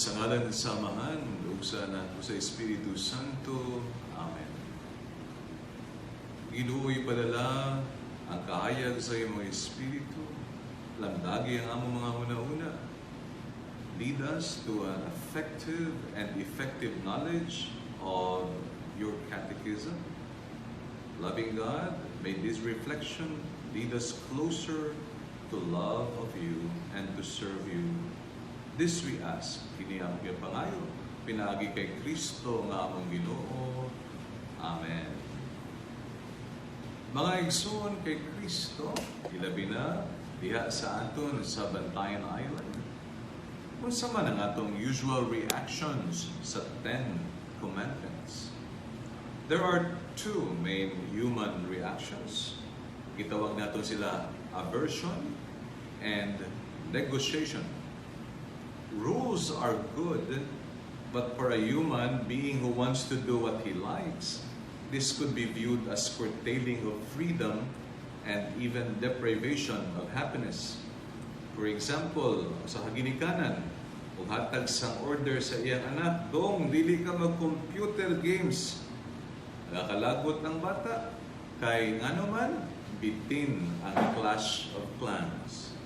Sa ngalan sa Amahan, ug sa Anak, ug sa Espiritu Santo. Amen. Ginoo, ipadala ang kahayag sa imong Espiritu. Lamdagi ang among mga huna-huna. Lead us to an effective and effective knowledge of your catechism. Loving God, may this reflection lead us closer to love of you and to serve you. This we ask, kini ang pangayo, pinaagi kay Kristo nga among Ginoo. Amen. Mga igsoon kay Kristo, ilabi na diha sa aton sa Bantayan Island. Unsa man ang atong usual reactions sa Ten Commandments? There are two main human reactions. Gitawag nato sila aversion and negotiation. Rules are good, but for a human being who wants to do what he likes, this could be viewed as curtailing of freedom and even deprivation of happiness. For example, sa kaginikanan, kung hatag sang order sa iyang anak, "Dong, dili ka mag-computer games." Nakalagot ng bata, kay ngano man, bitin ang Clash of Clans.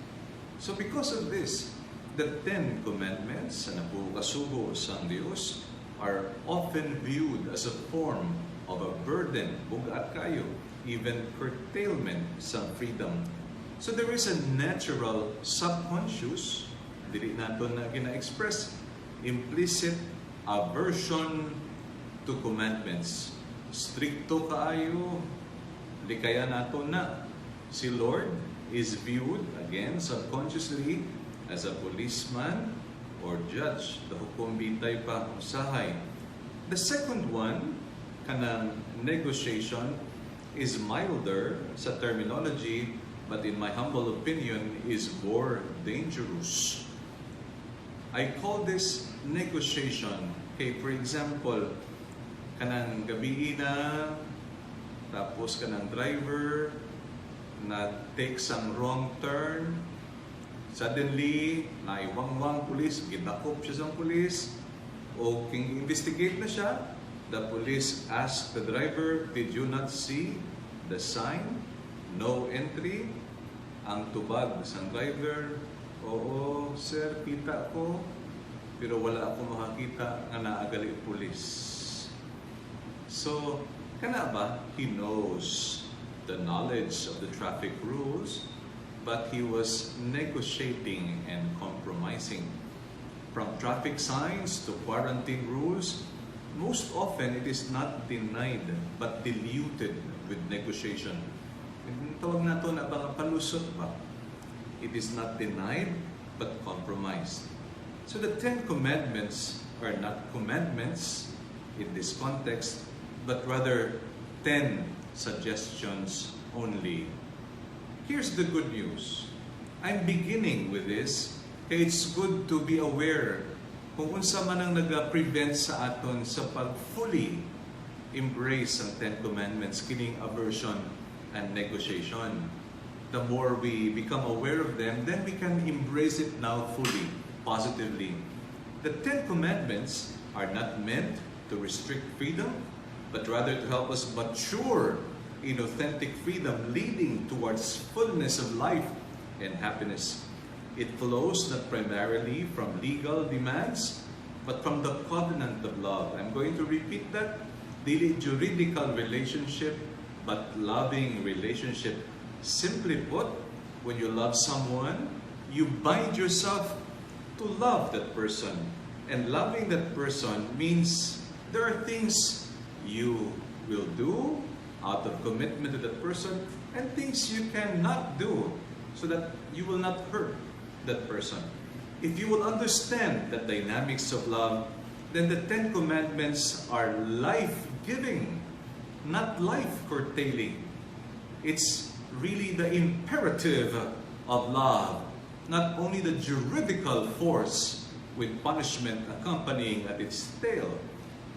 So because of this, the Ten Commandments sa napulo ka sugo sang Dios are often viewed as a form of a burden, bugat kaayo, even curtailment sa freedom. So there is a natural subconscious, dili nato na gina-express, implicit aversion to commandments. Strikto kaayo, di kaya nato na. Si Lord is viewed, again, subconsciously, as a policeman or judge. Hukom bitay pa usahay. The second one, kanang negotiation, is milder sa terminology, but in my humble opinion, is more dangerous. I call this negotiation. Okay, for example, kanang gabi na, tapos kanang driver na take some wrong turn, suddenly, naiwangwang pulis, gidakop siya sa pulis, o king investigate na siya, the police ask the driver, "Did you not see the sign? No entry?" Ang tubag sa driver, "Oo, sir, kita ko, pero wala ako makakita nga naa gali pulis." So, kana ba, he knows the knowledge of the traffic rules, but he was negotiating and compromising. From traffic signs to quarantine rules, most often it is not denied but diluted with negotiation. Tawag nato na ba nga palusot ba? It is not denied but compromised. So the Ten Commandments are not commandments in this context, but rather 10 suggestions only. Here's the good news. I'm beginning with this kay it's good to be aware kung unsa man ang nag-prevent sa aton sa pag-fully embrace ang Ten Commandments, kining aversion and negotiation. The more we become aware of them, then we can embrace it now fully, positively. The Ten Commandments are not meant to restrict freedom, but rather to help us mature in authentic freedom leading towards fullness of life and happiness. It flows not primarily from legal demands, but from the covenant of love. I'm going to repeat that. Dili juridical relationship, but loving relationship. Simply put, when you love someone, you bind yourself to love that person. And loving that person means there are things you will do out of commitment to that person and things you cannot do so that you will not hurt that person. If you will understand the dynamics of love, then the Ten Commandments are life-giving, not life-curtailing. It's really the imperative of love, not only the juridical force with punishment accompanying at its tail.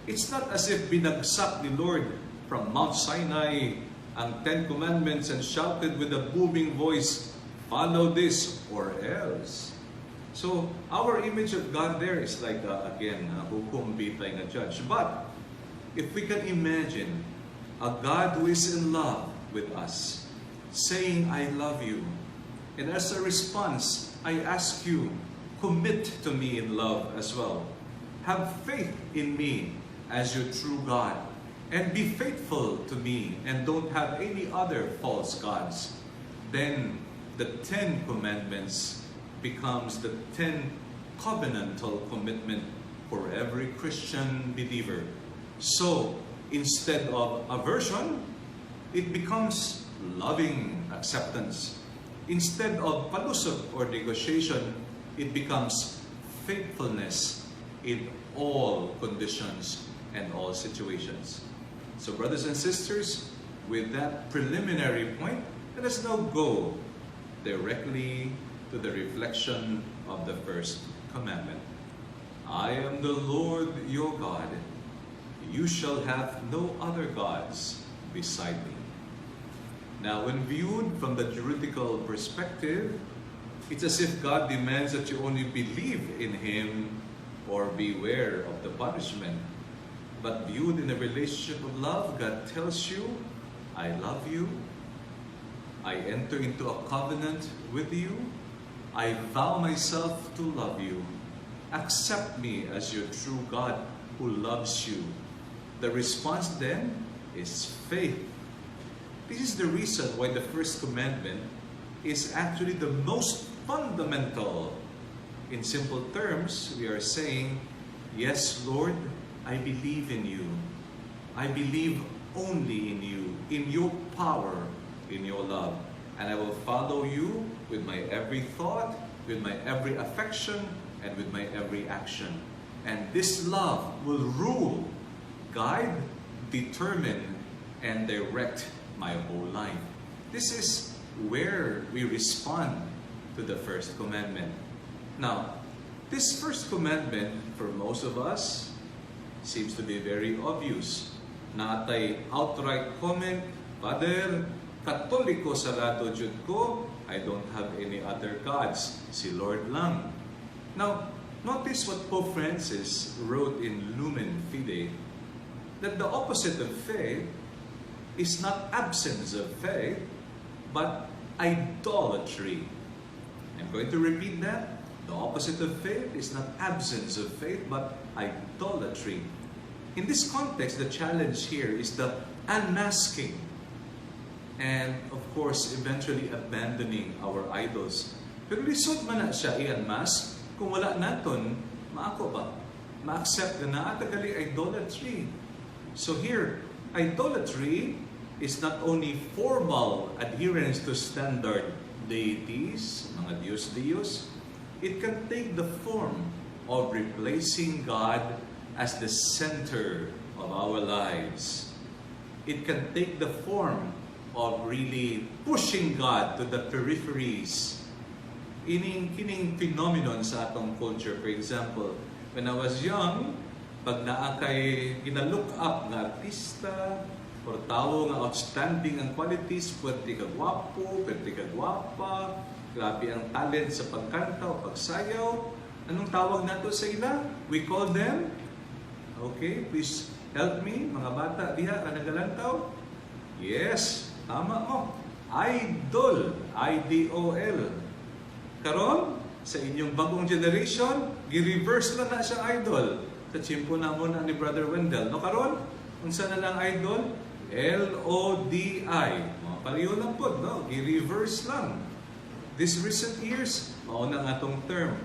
It's not as if binagsak ni Lord from Mount Sinai ang Ten Commandments and shouted with a booming voice, "Follow this or else." So, our image of God there is like, again, hukom bitay nga judge. But if we can imagine a God who is in love with us, saying, "I love you." And as a response, I ask you, commit to me in love as well. Have faith in me as your true God. And be faithful to me and don't have any other false gods. Then the Ten Commandments becomes the 10 covenantal commitment for every Christian believer. So, instead of aversion, it becomes loving acceptance. Instead of palusot or negotiation, it becomes faithfulness in all conditions and all situations. So, brothers and sisters, with that preliminary point, let us now go directly to the reflection of the first commandment. "I am the Lord your God. You shall have no other gods beside me." Now, when viewed from the juridical perspective, it's as if God demands that you only believe in Him or beware of the punishment. But viewed in a relationship of love, God tells you, "I love you. I enter into a covenant with you. I vow myself to love you. Accept me as your true God who loves you." The response then is faith. This is the reason why the first commandment is actually the most fundamental. In simple terms, we are saying, "Yes, Lord, I believe in you. I believe only in you, in your power, in your love. And I will follow you with my every thought, with my every affection, and with my every action. And this love will rule, guide, determine, and direct my whole life." This is where we respond to the first commandment. Now, this first commandment, for most of us, seems to be very obvious. Naa tay outright comment, "Father, Katoliko sarado jud ko, I don't have any other gods, si Lord lang." Now, notice what Pope Francis wrote in Lumen Fidei, that the opposite of faith is not absence of faith, but idolatry. I'm going to repeat that. The opposite of faith is not absence of faith, but idolatry. In this context, the challenge here is the unmasking and, of course, eventually abandoning our idols. Pero lisod man na siya i-unmask kung wala naton, maako ba? Ma-accept na naa ta gali idolatry. So here, idolatry is not only formal adherence to standard deities, mga Diyos-Diyos, it can take the form of replacing God as the center of our lives. It can take the form of really pushing God to the peripheries. Ining kining phenomenon sa atong culture. For example, when I was young, pag naa kay gina-look up nga artista or tawo nga outstanding ang qualities, pwede ka gwapo, pwede ka gwapa, grabe ang talent sa pagkanta o pagsayaw. Anong tawag nato sa ila? We call them, okay, please help me, mga bata diha ka nagalantaw. Yes, tama mo. Idol, I-D-O-L. Karon, sa inyong bagong generation, gi-reverse lang na siyang idol. Sa tiyempo na mo na ni Brother Wendell. No karon, unsa na lang idol? L-O-D-I. Mga pareho lang po, no? Gi-reverse lang. This recent years, mao na ang atong term.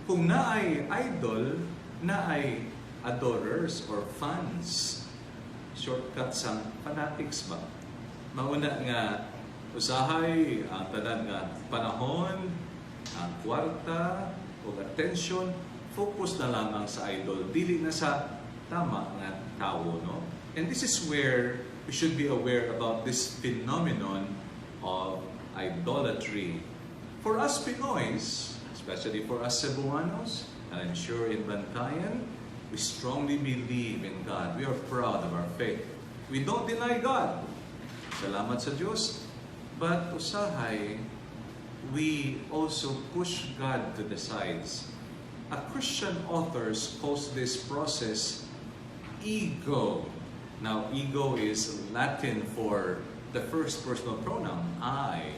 Kung naay idol, naay adorers or fans. Shortcut sa fanatics ba? Mauna nga usahay ang tanan nga panahon, ang kwarta, o attention, focus na lamang sa idol, dili na sa tama nga tawo, no? And this is where we should be aware about this phenomenon of idolatry. For us Pinoys, especially for us Cebuanos, and I'm sure in Bantayan, we strongly believe in God. We are proud of our faith. We don't deny God. Salamat sa Diyos. But usahay, we We also push God to the sides. A Christian author calls this process ego. Now, ego is Latin for the first personal pronoun, I.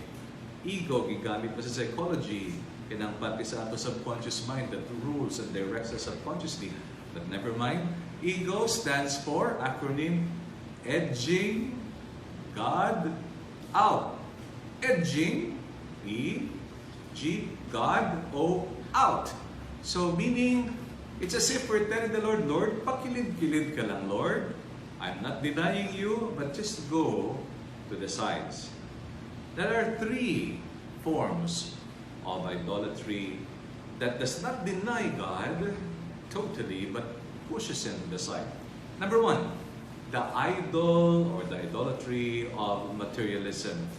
Ego, gigamit pa sa psychology, kanang pati sa ato subconscious mind that rules and directs us subconsciously. But never mind. Ego stands for, acronym, edging God out. Edging, E, G, God, O, out. So meaning, it's as if we're telling the Lord, "Lord, pakilid-kilid ka lang, Lord. I'm not denying you, but just go to the sides." There are three forms of idolatry that does not deny God totally, but pushes him to the side. Number one, the idol or the idolatry of materialism.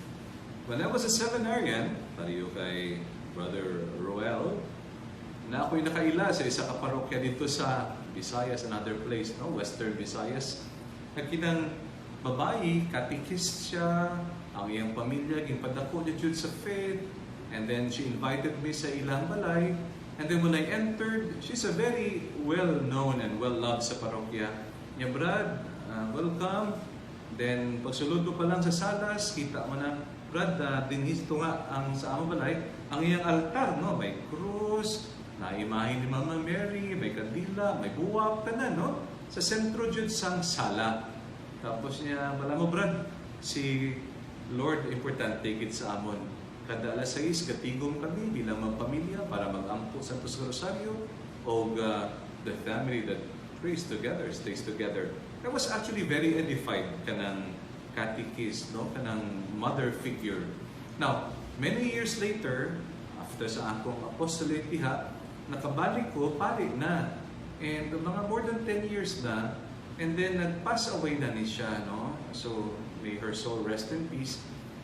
When I was a seminarian, pareho kay Brother Roel, na ako'y nakaila sa isa ka parokya dito sa Visayas, another place, no? Western Visayas. Nagkinang babae, catechist siya, ang iyang pamilya, ginpadako niya jud sa faith, and then she invited me sa ilang balay, and then when I entered, she's a very well-known and well-loved sa parokya. Niya, "Brad, welcome." Then, pagsulod ko pa lang sa salas, kita mo na, Brad, dinhi nga ang sa among balay, ang iyang altar, no? May krus, na imahe ni Mama Mary, may kandila, may buwak, tanan, no? Sa sentro jud sang sala. Tapos niya, "Bala mo, Brad, si Lord importante gid sa amon. Kada alas 6, gatigom kami bilang mga pamilya para mag-ampo sa Santos Rosario o the family that prays together stays together." I was actually very edified kanang catechist, no? Kanang mother figure. Now, many years later, after sa akong apostolate diha, nakabalik ko, pari na. And mga more than 10 years na, and then nag-pass away na ni siya, no? So, may her soul rest in peace.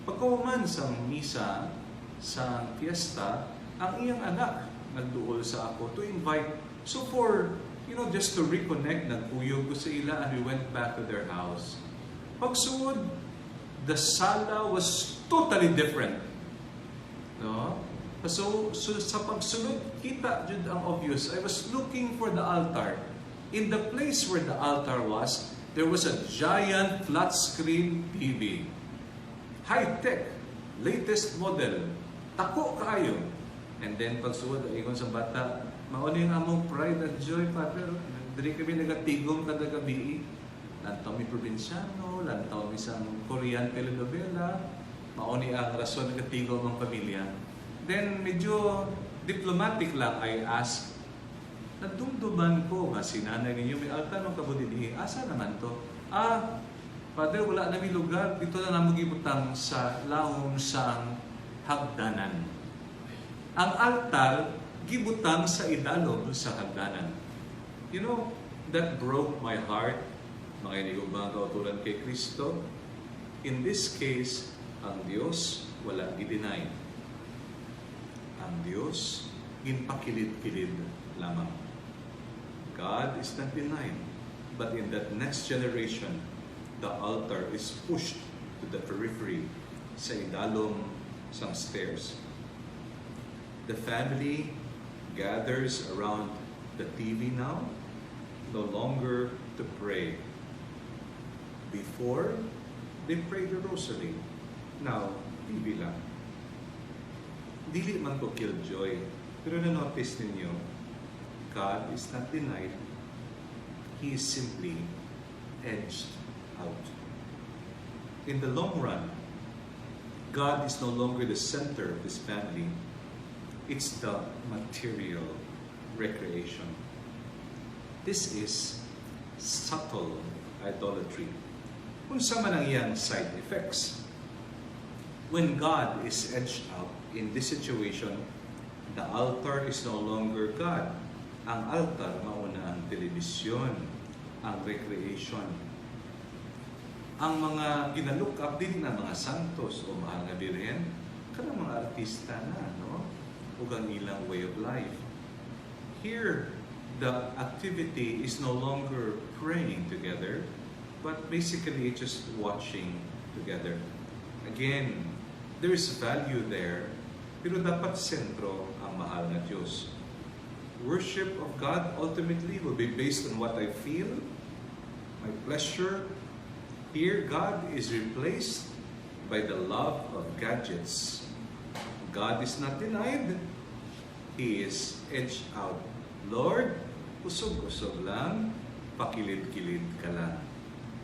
Pagkahuman sa misa, sa fiesta, ang iyang anak nagduol sa ako to invite. So for just to reconnect, nagkuyog ko sa ila and we went back to their house. Pagsuod, the sala was totally different. No? So sa pagsulod, kita jud ang obvious. I was looking for the altar. In the place where the altar was, there was a giant flat screen TV. High-tech, latest model. Tako kaayo. And then pagsuod, ingon sa bata, "Mao ni ang among pride and joy, Father. Diri kami nagatigom kada gabi. Lantaw mi Probinsyano, lantaw mi sang Korean telenovela. Mao ni ang rason nagatigom ang pamilya." Then medyo diplomatic lang, I ask, "Nadumduman ko nga si nanay ninyo may altar ng kamo dinhi. Asa naman to?" "Ah, Father, wala na mi lugar. Dito na namo gibutang sa lawom sang hagdanan." Ang altar gibutang sa idalom sa hagdanan. That broke my heart, mga hinigugmaang kauturan kay Kristo. In this case, ang Diyos wala gi-deny. Ang Diyos ginpakilid-kilid lamang. God is not denied. But in that next generation, the altar is pushed to the periphery sa idalom sang stairs. The family gathers around the TV now, no longer to pray. Before, they pray the rosary. Now, TV lang. Dili man ko killjoy, pero na-notice ninyo, God is not denied. He is simply edged out. In the long run, God is no longer the center of this family. It's the material recreation. This is subtle idolatry. Unsa man ang iyang side effects? When God is edged out in this situation, the altar is no longer God. Ang altar mao na ang telebisyon, ang recreation. Ang mga gina-look up din na mga santos o Mahal nga Birhen, kanang mga artista na, no? Ug ang ilang way of life. Here, the activity is no longer praying together, but basically just watching together. Again, there is value there because Pero dapat sentro ang mahal nga Diyos. Worship of God ultimately will be based on what I feel, my pleasure. Here, God is replaced by the love of gadgets. God is not denied. He is edged out. Lord, usog-usog lang, pakilid-kilid ka lang.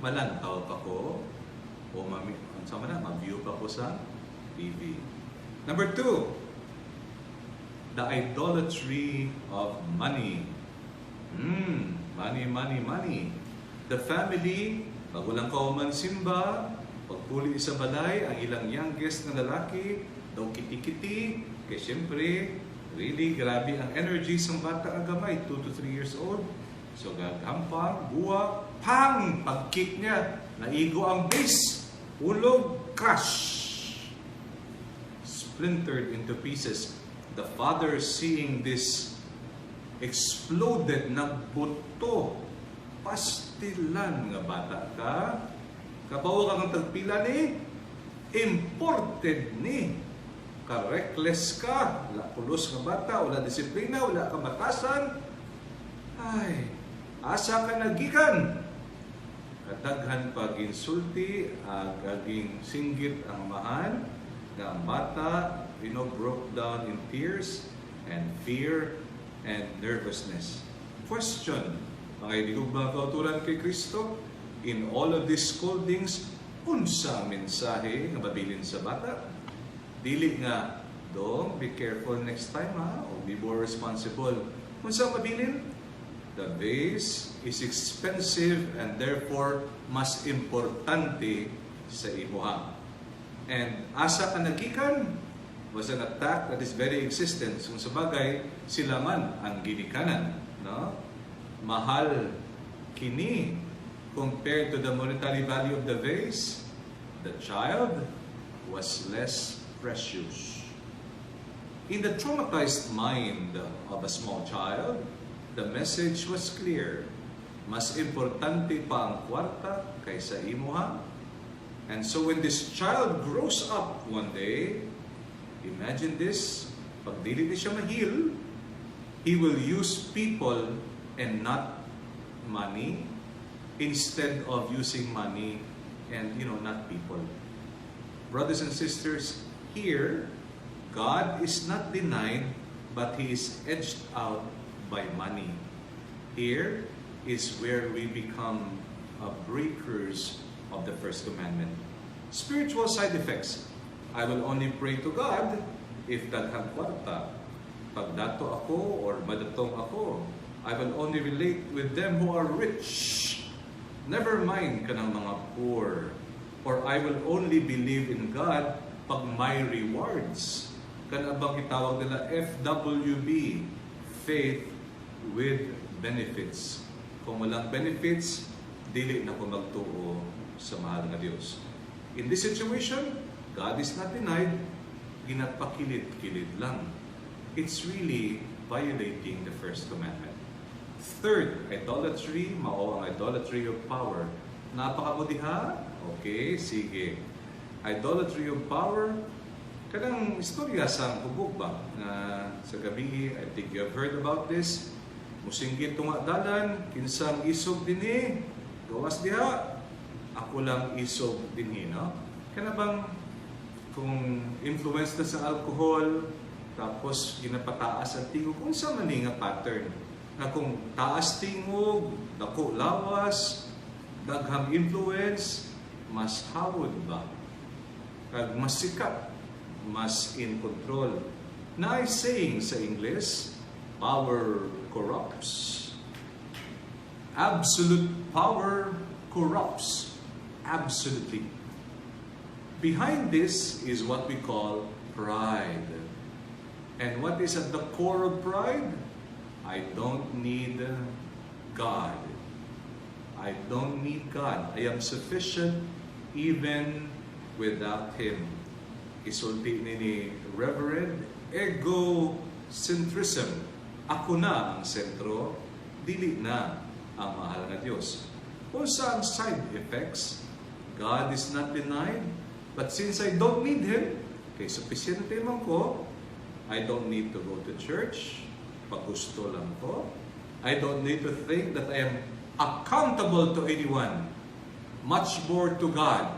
Malantaw pa ko, o mami, unsa man na, ma-view pa ko sa TV. Number two, the idolatry of money. Money, money, money. The family, bago lang kahuman simba, pagpuli sa balay, ang ilang youngest na lalaki, daw kiti-kiti, kay siyempre, really grabe ang energy sa bata ang gamay, 2 to 3 years old. So gaghampang, buwa, pang! Pag-kick niya, naigo ang vase, hulog, crash! Splintered into pieces. The father, seeing this exploded, nagbuto, "Pastilan nga bata ka. Kabawo ka kang tagpila ni? Imported ni. Ka-reckless ka, wala pulos nga bata, wala disiplina, wala ka batasan. Ay, asa ka nagikan?" Kadaghan pag insulti, aging singgit ang amahan, nga ang bata broke down in tears and fear and nervousness. Question, mga hinigugmaang kauturan kay Kristo, in all of these scoldings, unsa ang mensahe nga mabilin sa bata? Dili nga, "Dong, be careful next time ha, o be more responsible." Unsa ang mabilin? The vase is expensive and therefore mas importante sa imuha. And "Asa ka nagikan" was an attack at his very existence. Kung sa bagay, sila man ang ginikanan. No? Mahal kini compared to the monetary value of the vase, the child was less precious. In the traumatized mind of a small child, the message was clear. Mas importante pa ang kwarta kaysa imuha. And so when this child grows up one day, imagine this, pag dili ni siya ma-heal, he will use people and not money instead of using money and not people. Brothers and sisters, here God is not denied, but he is edged out by money. Here is where we become breakers of the first commandment. Spiritual side effects. I will only pray to God if daghang kwarta. Pagdato ako or madatong ako, I will only relate with them who are rich. Never mind kanang mga poor. Or I will only believe in God pag may rewards. Kana bang itawag nila FWB, faith with benefits. Kung walang benefits, dili na ko magtuo sa mahal nga Dios. In this situation, God is not denied, ginapakilid-kilid lang. It's really violating the first commandment. Third, idolatry, mao ang idolatry of power. Naa pa kamo diha? Okay, sige. Idolatry of power, kanang istorya sa hubog ba? Na sa gabi, I think you have heard about this. Musinggit tunga dalan, "Kinsang isog dinhi? Gawas diha. Ako lang isog dinhi," no? Kana bang kung influence na sa alcohol, tapos ginapataas ang tingog, unsa man ni nga pattern? Na kung taas tingog, dako lawas, daghang influence, mas hawod ba? Kag mas sikat, mas in control. Naay saying sa English, "Power corrupts." Absolute power corrupts. Absolutely. Behind this is what we call pride. And what is at the core of pride? I don't need God. I don't need God. I am sufficient even without Him. Isulti ni Reverend, egocentrism. Ako na ang sentro, dili na ang mahal nga Dios. Unsa ang side effects? God is not denied, but since I don't need Him, kay sufficiente man ko, I don't need to go to church. Pagusto lang ko. I don't need to think that I am accountable to anyone, much more to God.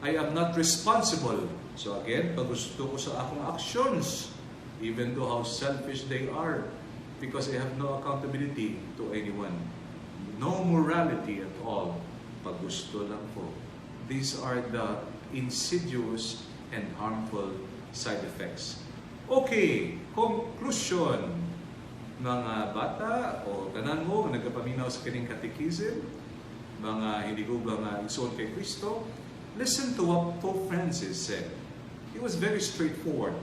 I am not responsible. So again, pagusto ko sa akong actions, even though how selfish they are, because I have no accountability to anyone. No morality at all. Pagusto lang ko. These are the insidious and harmful side effects. Okay, conclusion. Mga bata o tanan mo nga nagapaminaw sa kining catechism, mga hinigugma nga igsoon kay Kristo, listen to what Pope Francis said. He was very straightforward.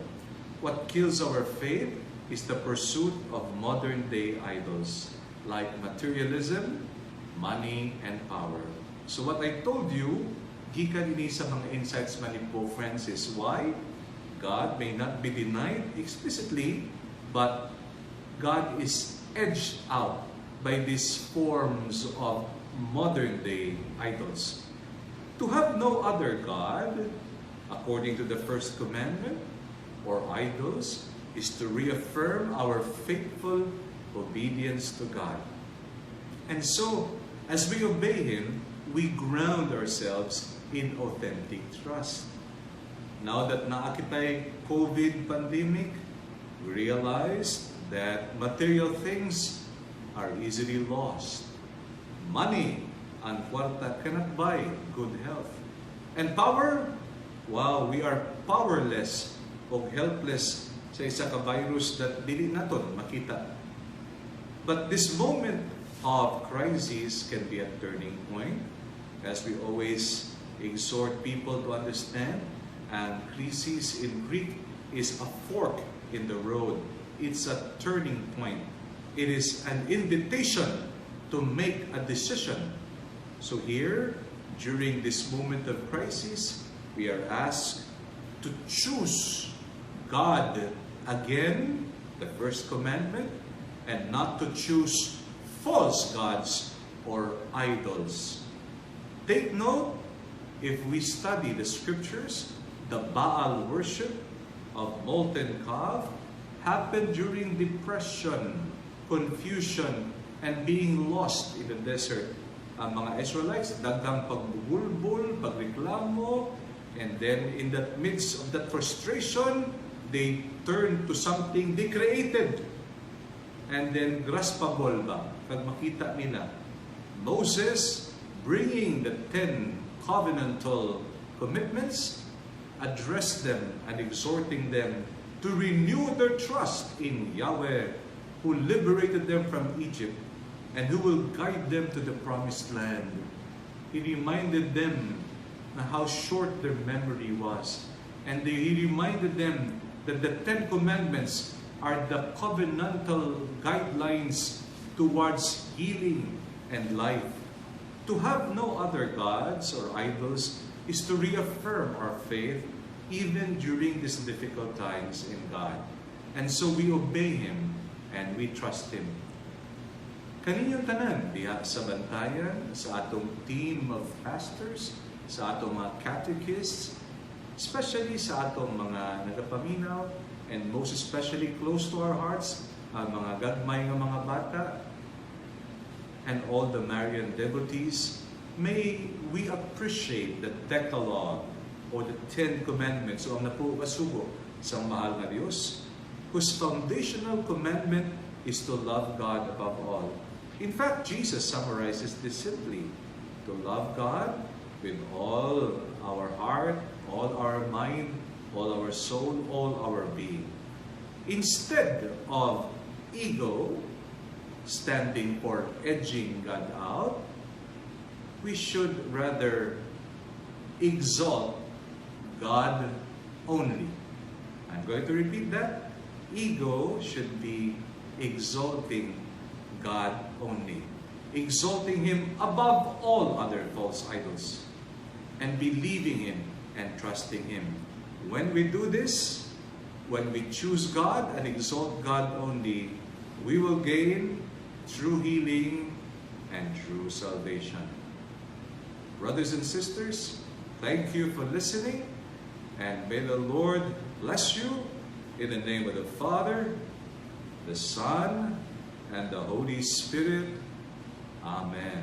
"What kills our faith is the pursuit of modern day idols like materialism, money, and power." So what I told you, gikan ini sa mga insights man ni Pope Francis. Why? God may not be denied explicitly, but God is edged out by these forms of modern day idols. To have no other God, according to the first commandment, or idols, is to reaffirm our faithful obedience to God. And so, as we obey Him, we ground ourselves in authentic trust. Now that naa kitay COVID pandemic, we realize that material things are easily lost. Money and kwarta cannot buy good health. And power, wow, we are powerless o helpless sa isa ka virus that dili naton makita. But this moment of crisis can be a turning point, as we always exhort people to understand. And crisis in Greek is a fork in the road. It's a turning point. It is an invitation to make a decision. So here, during this moment of crisis, we are asked to choose God again, the first commandment, and not to choose false gods or idols. Take note, if we study the scriptures, the Baal worship of molten calf happened during depression, confusion, and being lost in the desert. Ang mga Israelites, daghang pagbubulbul, pagreklamo, and then in the midst of that frustration, they turned to something they created. And then graspable ba? Kag makita nila. Moses, bringing the 10 covenantal commitments, addressed them and exhorting them to renew their trust in Yahweh, who liberated them from Egypt and who will guide them to the promised land. He reminded them na how short their memory was. And he reminded them that the Ten Commandments are the covenantal guidelines towards healing and life. To have no other gods or idols is to reaffirm our faith even during these difficult times in God. And so we obey Him and we trust Him. Kaninyong tanan diha sa Bantayan, sa atong team of pastors, sa atong mga catechists, especially sa atong mga nagapaminaw, and most especially close to our hearts, ang mga gagmay nga mga bata, and all the Marian devotees, may we appreciate the Decalogue or the Ten Commandments o ang napulo ka sugo sa mahal nga Dios, whose foundational commandment is to love God above all. In fact, Jesus summarizes this simply: to love God with all our heart, all our mind, all our soul, all our being. Instead of ego standing for edging God out, we should rather exalt God only. I'm going to repeat that. Ego should be exalting God only, exalting Him above all other false idols, and believing Him and trusting Him. When we do this, when we choose God and exalt God only, we will gain true healing and true salvation. Brothers and sisters, thank you for listening, and may the Lord bless you. In the name of the Father, the Son, and the Holy Spirit. Amen.